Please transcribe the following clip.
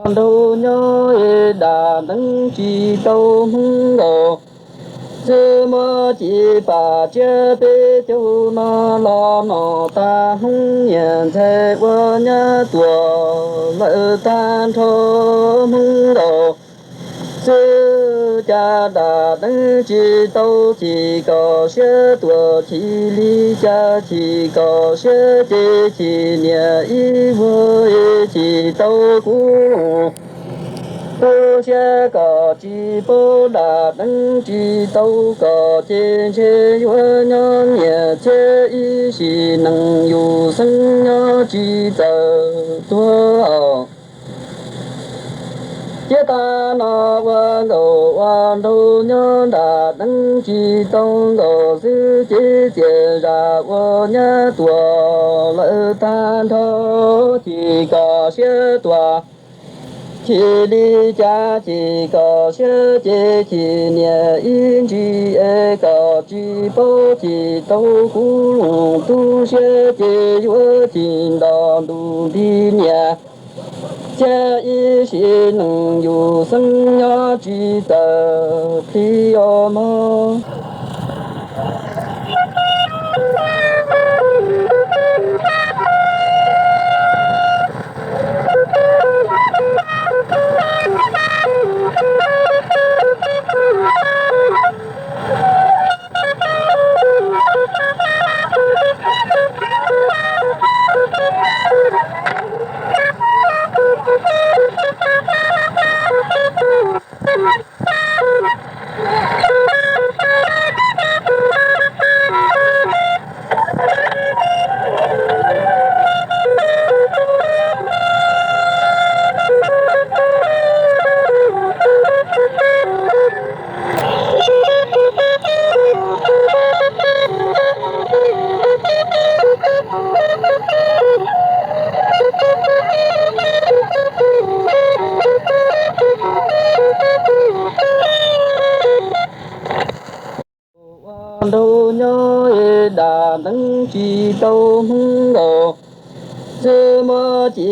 nraug nyob dam neeb tsis tau Hmoob nkaus, xwb muab ci pam tsiab peb caug no los nom tag Hmoob niam ntxhais ua nyab tuam lawm tag nrho Hmoob nkaus. Xwb cas dam neeb tsis tau chim kom siab tuam, chim li cas chim kom siab ces chim niam ib vuag chim tau kuv lus. Tu siab kom tsis paub dam neeb tsis tau kom ces ntshe yuav nyob niam thiab ib sim neej yus xeeb nyob tsis txawm tuag. Thiab tag no ua nkaus ua nraug nyob dam neeb tsis tau nkaus xwb ces txias zam ua nyab tuam lawm tag nrho, chim kom siab tuam, chim li cas chim kom siab ces chim niam ib ntsis es kom tsis paub chim tau kuv lus. Tu siab ces yuav chim nto ntu nti niam thiab ib sim neej yus xeeb nyob tsis txawm plig os mog. Ua nraug nyob dam neeb tsis tau Hmoob nkaus, xwb muab ci